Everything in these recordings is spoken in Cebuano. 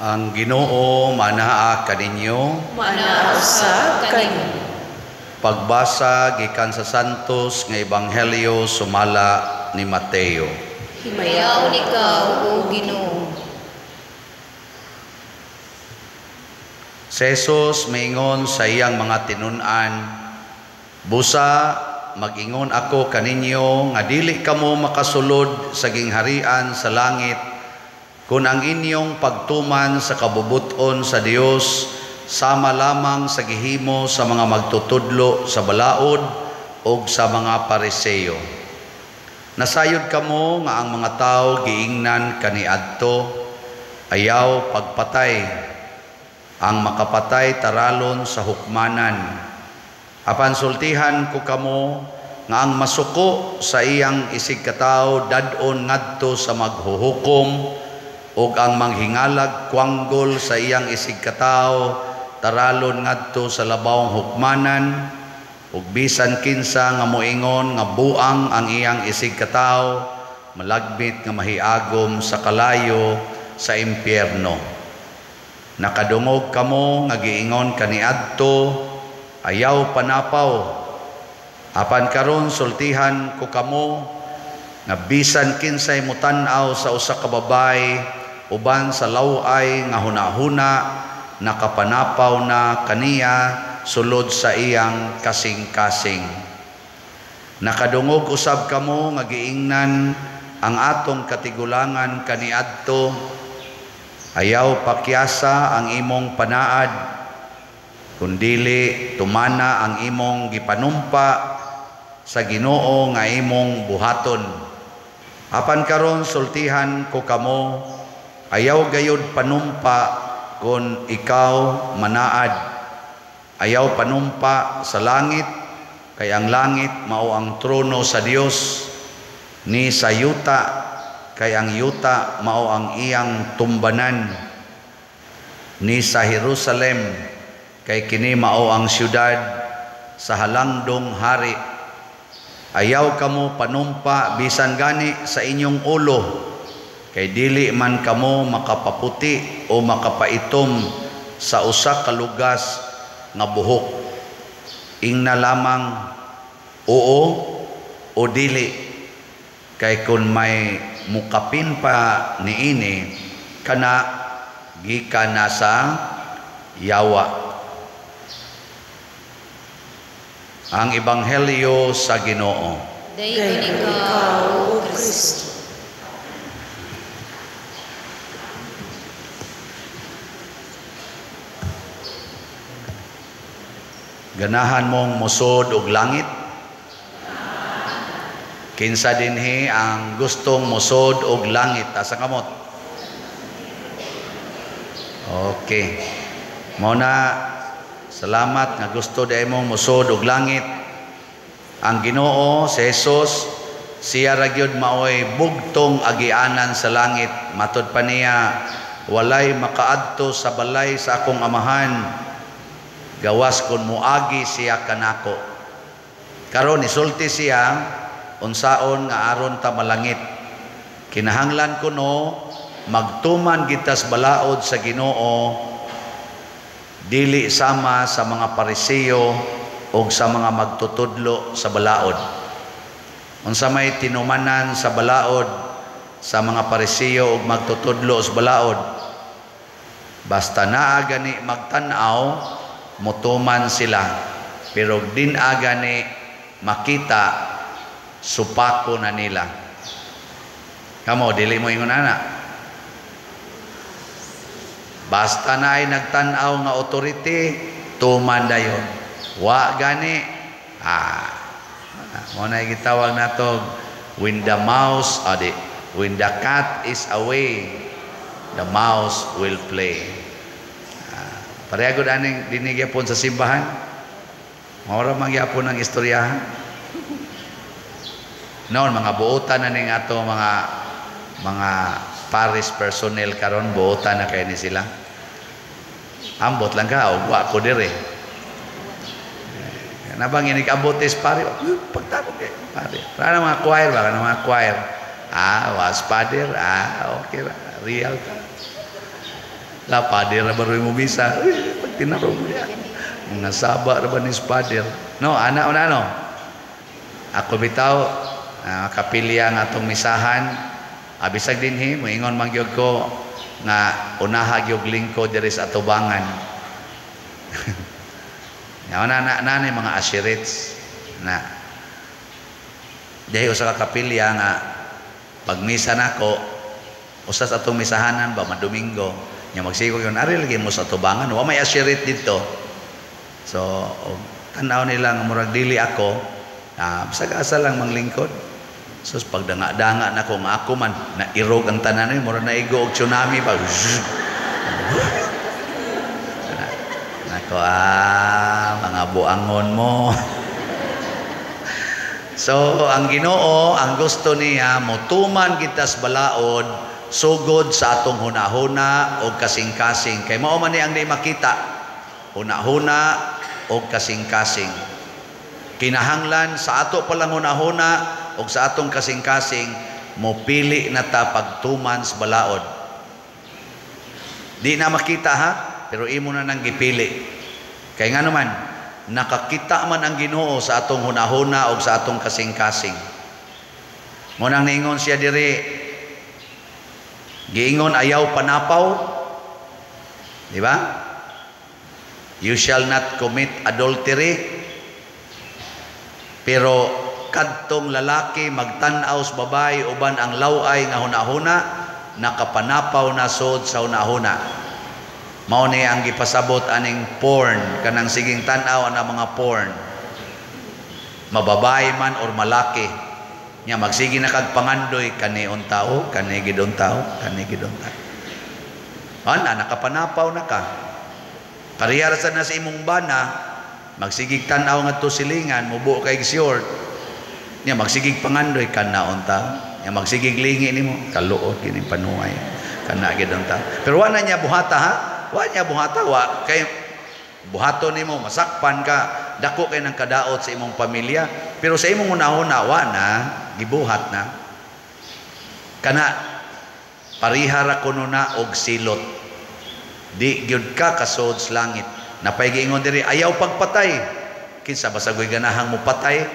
Ang Ginoo manaa kaninyo. Manaa usab kanimo. Pagbasa gikan sa Santos nga Ebanghelyo sumala ni Mateo. Himayaon ikaw, o Ginoo. Si Jesus miingon sa iyang mga tinun-an, "Busa mag-ingon ako kaninyo nga dili kamo makasulod sa gingharian sa langit kung ang inyong pagtuman sa kabubut-on sa Dios sama lamang sa gihimo sa mga magtutudlo sa balaod ug sa mga Pariseo. Nasayod kamo nga ang mga tawo giingnan kaniadto, ayaw pagpatay, ang makapatay taralon sa hukmanan. Apan sultihan ko kamo nga ang masuko sa iyang isigkatawo dad-on ngadto sa maghuhukom, ug ang manghingalag kwanggol sa iyang isigkatawo taralon ngadto sa labawng hukmanan, ug bisan kinsa nga moingon nga buang ang iyang isigkatawo malagbit nga mahiagom sa kalayo sa impyerno. Nakadungog kamo nga giingon kaniadto, ayaw panapaw. Apan karon sultihan ko kamo nga bisan kinsay motan-aw sa usa ka babaye uban sa laway nga hunahuna, nakapanapaw na kaniya sulod sa iyang kasing-kasing. Nakadungog usab kamo nga giingnan ang atong katigulangan kaniadto, ayaw pakyasa ang imong panaad, kundili tumana ang imong gipanumpa sa Ginoo nga imong buhaton. Apan karon sultihan ko kamo, ayaw gayud panumpa kon ikaw manaad. Ayaw panumpa sa langit, kay ang langit mao ang trono sa Dios, ni sa yuta, kay ang yuta mao ang iyang tumbanan, ni sa Jerusalem, kay kini mao ang syudad sa halangdong hari. Ayaw kamo panumpa bisan gani sa inyong ulo, kay dili man kamo makapaputi o makapaitom sa usa ka lugas nga buhok. Ingna lamang oo o dili, kay kun may mukapin pa niini, kana gikan na sa yawa." Ang Ebanghelyo sa Ginoo. Daygon ikaw, O Kristo. Ganahan mong musod og langit? Kinsa dinhi ang gustong musod og langit? Asa kamot? Okay. Mao na, salamat nga gusto di mong musod og langit. Ang Ginoo si Jesus, siya ra gyud maoy bugtong agianan sa langit. Matod pa niya, walay makaadto sa balay sa akong amahan gawas kon moagi siya kanako. Karon isulti siya unsaon nga aron ta malangit. Kinahanglan kuno magtuman gitas balaod sa Ginoo, dili sama sa mga Pariseo og sa mga magtutudlo sa balaod. Unsa may tinumanan sa balaod sa mga Pariseo og magtutudlo sa balaod? Basta naa gani magtan-aw, mutuman sila, pero din agani makita, supako na nila. Kamo dili mo ingon ana. Basta na ay nagtan-aw nga authority, tuman dayon. Wa gani, mo na gitawag nato, when the mouse, when the cat is away, the mouse will play. Pareha gud aning dinhi gyapon sa simbahan. Mao ra man gyapon ang istoryahan. Noon mga buotan na ning ato mga parish personnel karon, buotan na kay ni sila. Ambot lang ka og wa ko dire. Nabang inig-abot is pare, pagtabok kay pare. Para mga choir ba, kana mga choir. Was father, okay ra, real ka. La pader ra ba mo misa? Pag tinarong mo niya. Mga saba ra ba ni pader? No, ana una no. Ako bitaw kapilya nga atong misahan. Abisag dinhi moingon man gyud ko nga unaha gyud lingkod diri sa atubangan. Ya na na na ni mga asherets na dahil usa ka kapilya nga pagmisa nako usa sa atong misahanan ba Domingo nya magsigo yun ari lagi mo sa atubangan wa may asheret dito. So tan-aw nila nga murag dili ako, bisag asa lang manglingkod. So pagdanga-danga nako nga ako man nairog ang tanan ni murag naigo og tsunami pa. Nako mga buangon mo. So ang Ginoo ang gusto niya motuman kita sa balaod sugod sa atong hunahuna og kasing-kasing. Kay mao man ni ang di makita, hunahuna og kasing-kasing. Kinahanglan sa ato palang hunahuna og sa atong kasing-kasing mopili na ta pagtuman sa balaod. Di na makita ha, pero imo na nang gipili. Kay ngano man nakakita man ang Ginoo sa atong hunahuna og sa atong kasing-kasing. Mo nang niingon siya diri, giingon ayaw panapaw, di ba? You shall not commit adultery. Pero kadtong lalaki magtan-aw sa babae uban ang laway nga hunahuna, nakapanapaw na sod sa hunahuna. Mao ni ang gipasabot aning porn, kanang siging tan-aw ang mga porn. Mababay man or malaki. Nya magsige na kag pangandoy kani untao, kani gid untao, kani gid untao. Ana nakapanapaw na ka. Pareha ra sad na sa imong bana, magsigig tan-aw ngadto silingan, mubuo kay short. Nya magsigig pangandoy kana untao. Nya magsigig lingi nimo, kaluot kini panuay. Kana gid untao. Pero wa na niya buhata ha. Wa niya buhata, wa kay buhato nimo masakpan ka, dako kay nang kadaot sa imong pamilya, pero sa imong hunahuna wa na gibuhat na. Kana pariha ra kuno na og silot. Di gyud ka kasod sa langit. Napay giingon diri ayaw pagpatay. Kinsa basagoy ganahang mopatay?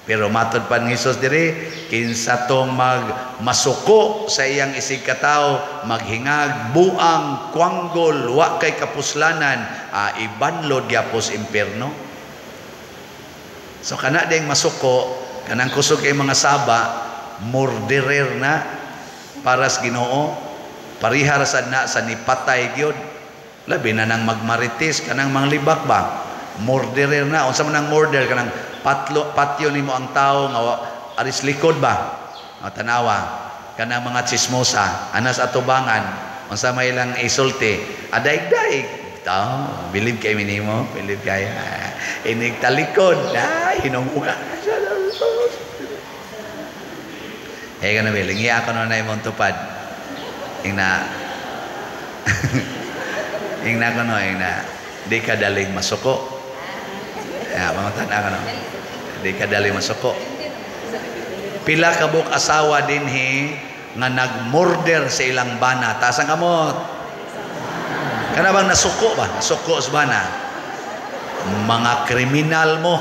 Pero matod pa ni Hesus diri, kinsa tong magmasuko sa iyang isig katawo, maghingag, buang, kwanggol, wa kay kapuslanan, ibanlod gyapos impierno. So kana ding masuko, kanang kusog kay mga saba, murderer na para sa Ginoo, pariha ra sad na sa nipatay gyud. Labi na nang magmarites, kanang manglibak ba, murderer na. Unsa man ang murder? Kanang patlo patyo nimo ang tao nga aris likod ba? O, tanawa kanang mga chismosa anas atubangan, unsa may ilang isulti, adaig-daig tao, bilib kay minimo, bilib kay inig talikod, ay hinunguga. Eh kana biling iya ako na imong tupad. Ingna ingna ko no, ingna di ka daling masuko. Ya, pamatan ako no. Di ka daling masuko. Pila ka buok asawa dinhi nga nagmurder sa ilang bana. Taas ang kamot. Kana bang nasuko ba? Nasuko sa bana. Mga kriminal mo.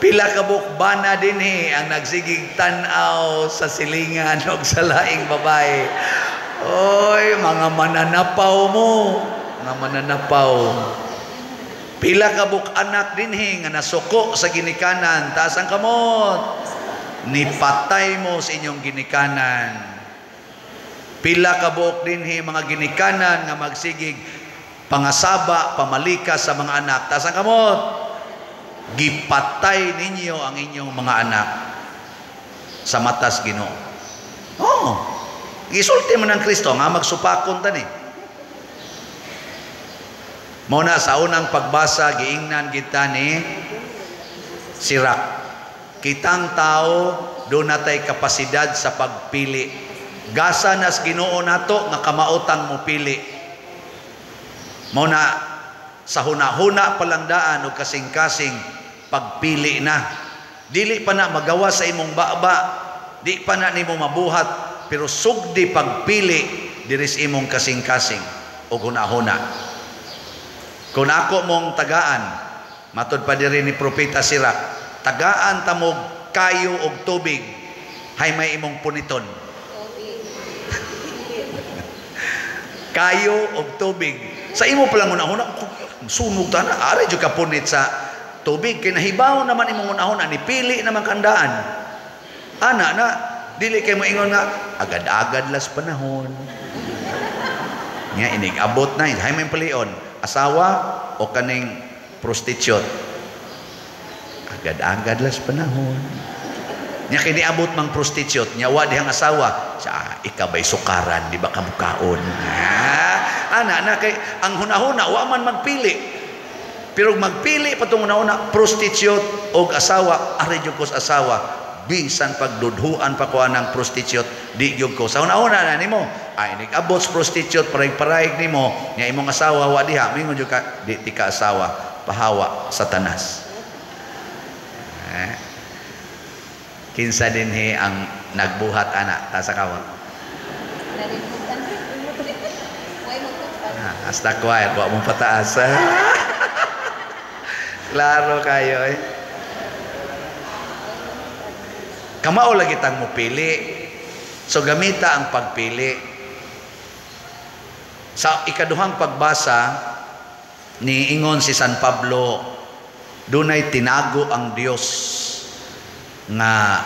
Pila ka buok bana dinhi ang nagsigig tan-aw sa silingan og sa laing babae. Oy, mga mananapaw mo. Mga mananapaw. Pila ka buok anak dinhi nga nasuko sa ginikanan. Taas ang kamot. Nipatay mo sa inyong ginikanan. Pila ka buok dinhi mga ginikanan nga magsigig pangasaba, pamalikas sa mga anak. Taas ang kamot. Gipatay ninyo ang inyong mga anak sa matas Ginoo. Oh, gisulti man ang Kristo nga magsupakon tani. Mao na sa unang pagbasa giingnan kita ni Sirach. Kitang tao do natay kapasidad sa pagpili. Gasa nas Ginoo nato nga kamaotang mopili. Mao na sa hunahuna palangdaan og kasing-kasing pagpili na. Dili pa na magawa sa imong baba, di pa na nimo mabuhat, pero sugdi pagpili diri sa imong kasing-kasing o hunahuna. Kung ako mong tagaan, matod pa diri ni Propeta Sirach, tagaan tamog kayo og tubig, hay may imong puniton. Kayo og tubig. Sa imo pa lang hunahuna, sunog ta na, ari jud ka punit sa tubig kay nahibaw naman imong hunahuna, nipili naman kandaan. Ana na, dili kay mo ingon nga agad-agad las panahon. Nya inig abot na, hay may pilion, asawa o kaning prostitute. Agad-agad las panahon. Nya kay niabot mang prostitute, nya wa dihang asawa, sa ikaw ba'y sukaran, di ba kamukaon? Ana na kay ang hunahuna wa man magpili. Pero magpili patong hunahuna prostitute og asawa, ari jud ko sa asawa. Bisan pagdudhuan pa ko anang prostitute, di gyud ko. Sa hunahuna na nimo, ay nig-abot sa prostitute, parayg-parayg nimo, nya imong asawa wa diha, mingon jud ka, di ti ka asawa, pahawa Satanas. Kinsa dinhi ang nagbuhat ana ta sa kawat? Hasta choir, wa mong pataas. Klaro kayo eh. Kamao lagi tang mopili. So gamita ang pagpili. Sa ikaduhang pagbasa ni ingon si San Pablo, dunay tinago ang Dios nga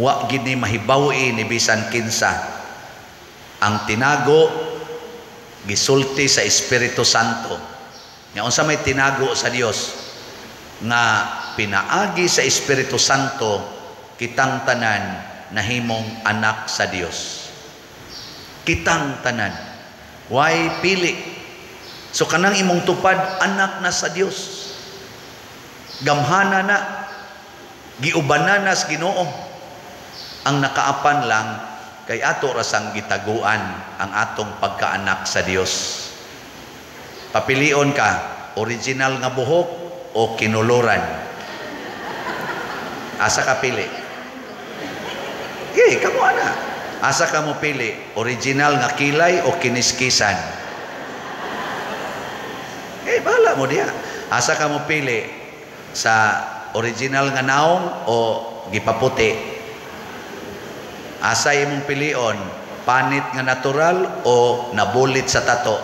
wa gid ni mahibaw-i ni bisan kinsa. Ang tinago gisulti sa Espiritu Santo. Nga unsa may tinago sa Dios nga pinaagi sa Espiritu Santo kitang tanan nahimong anak sa Dios. Kitang tanan. Why pili? So kanang imong tupad anak na sa Dios. Gamhana na, giubanan na sa Ginoo. Ang nakaapan lang kay ato rasang gitaguan ang atong pagkaanak sa Dios. Papilion ka, original nga buhok o kinuluran? Asa ka pili? Eh, kamo ana. Asa ka mo pili? Original nga kilay o kiniskisan? Eh, bahala mo diha. Asa ka mo pili? Sa original nga naong o gipaputi? Asa imong pilion? Panit nga natural o nabulit sa tato?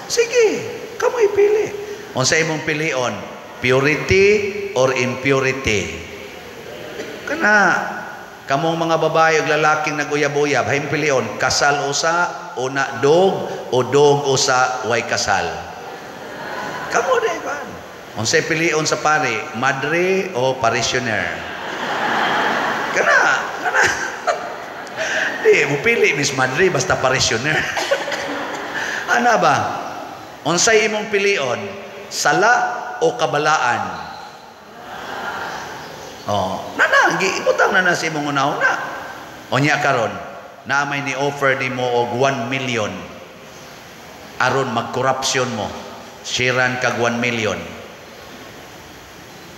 Sige, kamo ipili. Unsa imong pilion? Purity or impurity? Kana kamong mga babae ug lalaking naguyab-uyab, hay pilion, kasal usa o na dog o dog usa way kasal? Kamo di ba? Unsay pilion sa pare, madre o parishioner? Kana, kana. Di mo pili Miss Madre basta parishioner. Ana ba? Unsay imong pilion, sala o kabalaan? Oh, nana, giibutang na na sa imong una-una. Unya karon, na may ni offer nimo og 1 million aron mag-corruption mo. Shiran kag 1 million.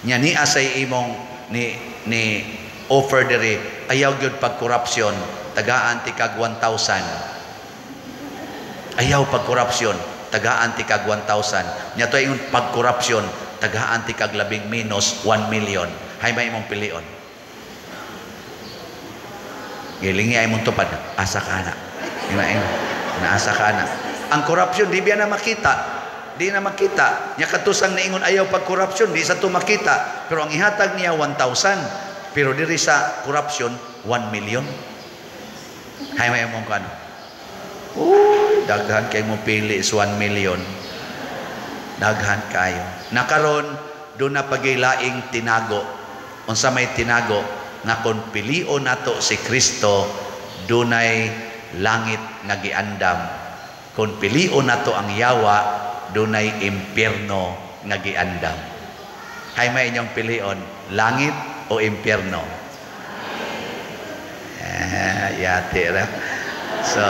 Nya ni asay imong ni offer diri, ayaw gyud pag-corruption, tagaan ti kag 1,000. Ayaw pag-corruption, tagaan ti kag 1,000. Nya to ingon pag-corruption, tagaan ti kag labing minus 1 million. Hay may imong pilion. Gilingi ay mong tupad, asa ka na. Naasa ka na. Ang corruption di biya na makita. Di na makita. Nya katusang niingon ayaw pag-corruption, di sa to makita. Pero ang ihatag niya 1,000. Pero diri sa corruption 1 million. Hay may imong kano. Uy, daghan kay mo pili sa 1 million. Daghan kayo. Nakaron do na pagilaing tinago. Unsa may tinago nga kon pilion nato si Kristo, dunay langit nga giandam. Kon pilion nato ang yawa, dunay impierno nga giandam. Hay may inyong pilion, langit o impierno? Yati ra. So,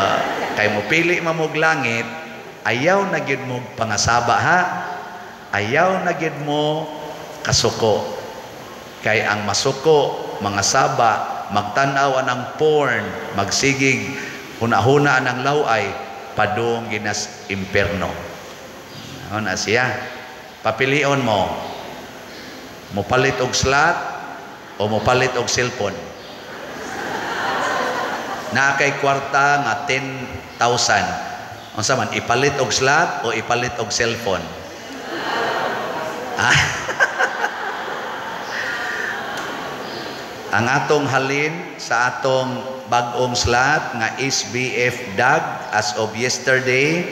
kay mo pili mamog langit, ayaw na gyud mo pangasaba ha. Ayaw na gyud mo kasuko. Kay ang masuko, mga saba, magtan-aw anang porn, magsigig huna-huna anang laway, padung ginas imperno. Ano na siya? Papilion mo, mopalit og slot o mopalit og cellphone. Naa kay kwarta nga 10,000. Unsa man, ipalit og slot o ipalit og cellphone? Ah? Ang atong halin sa atong bag-ong slot nga SBF DAG as of yesterday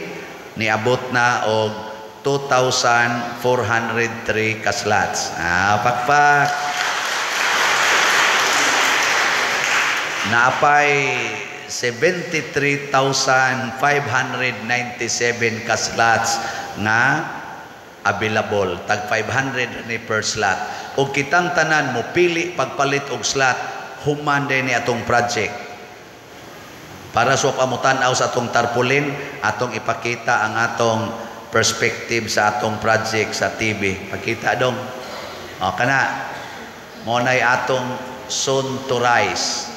niabot na og 2,403 ka slots. Ah, pakpak. Naapay 73,597 ka slots nga available, tag 500 ni per slot. Og kitang tanan mo pili pagpalit og slot, human din ni atong project. Para sa pamutan-aw sa atong tarpaulin, atong ipakita ang atong perspective sa atong project sa TV. Pakita dong. O kana mo nay atong soon to rise.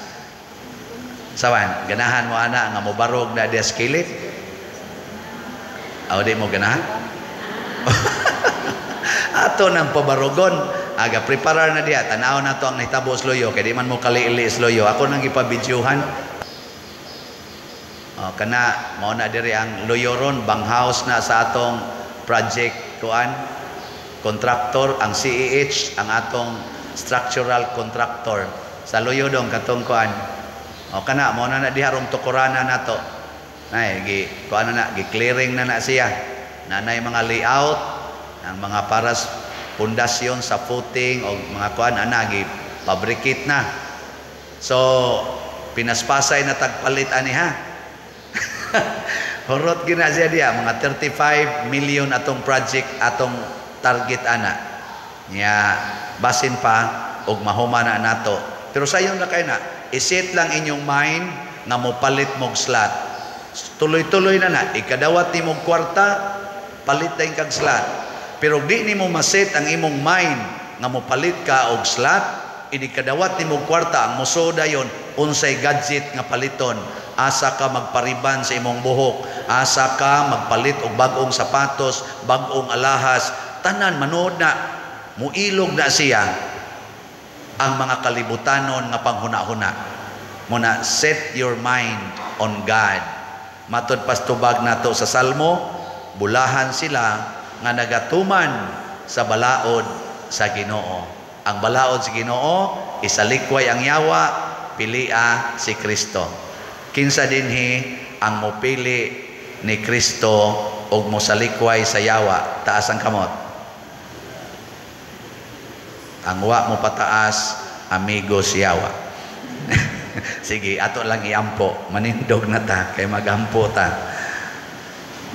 Sawan, ganahan mo ana nga mobarog na diya sa kilid? Aw, di mo ganahan? Ato nang pabarugon. Aga preparar na diya, tan-aw na to ang nahitabo sa loyo kay di man mo kaliili sa loyo. Ako nang gipabidyuhan. O, kana mao na diri ang loyo ron, bang house na sa atong project kuan contractor, ang CEH ang atong structural contractor sa loyo dong katong kuan. O kana mao na na diha rong tukurana nato. Nay gi kuan na, gi clearing na na siya. Nanay mga layout ang mga paras pundasyon sa footing o mga kuan ana gi fabricate na. So pinaspasay na tagpalit ani ha. Horot gina siya diya mga 35 million atong project, atong target ana. Nya basin pa og mahuma na nato. Pero sayon na kay na, iset lang inyong mind nga mopalit mog slot. Tuloy-tuloy na na, ikadawat nimo kwarta, palit dayon kag slot. Pero di nimo maset ang imong mind nga mopalit ka og slot, inikadawat nimo kwarta, ang mosoda yon unsay gadget nga paliton, asa ka magpariban sa imong buhok, asa ka magpalit og bag-ong sapatos, bag-ong alahas, tanan manood na, muilog na siya ang mga kalibutanon nga panghuna-huna. Muna, set your mind on God. Matod pastubag nato sa Salmo, bulahan sila nga nagatuman sa balaod sa Ginoo. Ang balaod sa Ginoo, isalikway ang yawa, pilia si Kristo. Kinsa dinhi ang mopili ni Kristo og mosalikway sa yawa? Taas ang kamot. Ang wa mo pataas, amigo si yawa. Sige, ato lang iampo. Manindog na ta, kay magampo ta.